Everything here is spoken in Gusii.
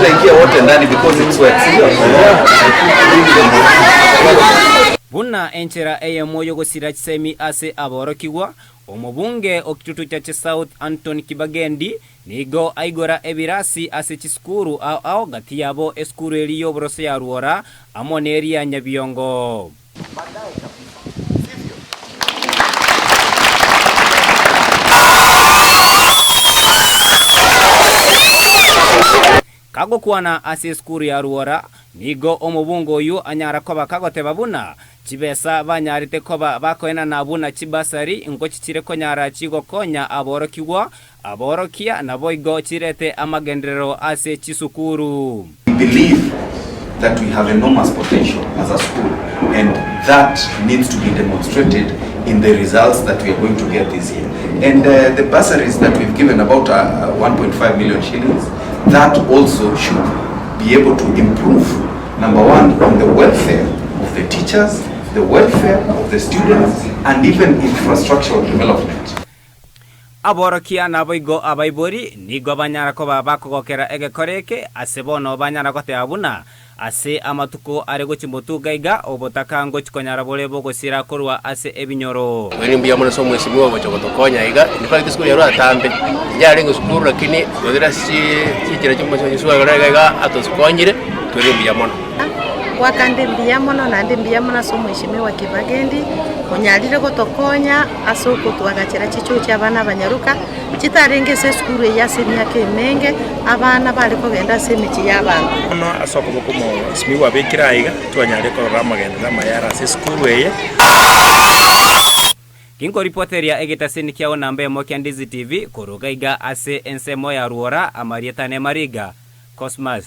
Tutaingia wote ndani because it's wet, si ndio? Buna enchera eyemo y'ogosira chisemi ase aborokigwa, omobunge o Kitutu Chache South Anton Kibagendi nigo aigora ebirasi ase chisukuru ao ao gati yabo esukuru eria y'oboroso ya Rwora amo neria ya Nyabiongo. Kagokwana ase esukuru ya Rwora, nigo omobunge oyio anyara koba kagoteba buna chibesa banyarete koba bakoenana buna chibasari nkochichire konyara chigokonya aborokigwa, aborokia naboigo chirete amagenderero ase chisukuru. We believe that we have enormous potential as a school and that needs to be demonstrated in the results that we are going to get this year. And uh, the bursaries that we've given about uh, 1.5 million shillings, that also should be able to improve, number one, on the welfare of the teachers, the welfare of the students, and even infrastructural development. Aborokia naboigo abaibori nigo banyara koba bakogokera egekora eke, ase bono banyara goteba buna, Ase amatuko are gochia motuga iga, obotaka ngochia konyara bore bogosira korwa ase ebinyoro. Oyo mbuya mono ase omwesimwa ogocha gotokonya iga. In fact esukuru yarwa atambe, tinyarenge sukuru lakini goetera ase chinchera chia omosubao iga iga atosukonyire, tore mbuya mono. Goaka nde mbuya mono naende mbuya mono ase omweshimiwa Kibagendi, onyarire gotokonya ase okotoagachera chichoo chia abana abanyaroka, chitarenge ase esukuru eye ase emiaka emenge, abana bare kogenda ase emechie y'abanto. Bono ase okoboko omosimi gwabekire aiga, twanyarire korora amagenderero amaya are ase esukuru eye. Ginkoripoteria egetaseni kiao namba emo kia Ndizi TV koruga iga ase ensemo ya Rwora amarieta ne Mariga, Cosmas.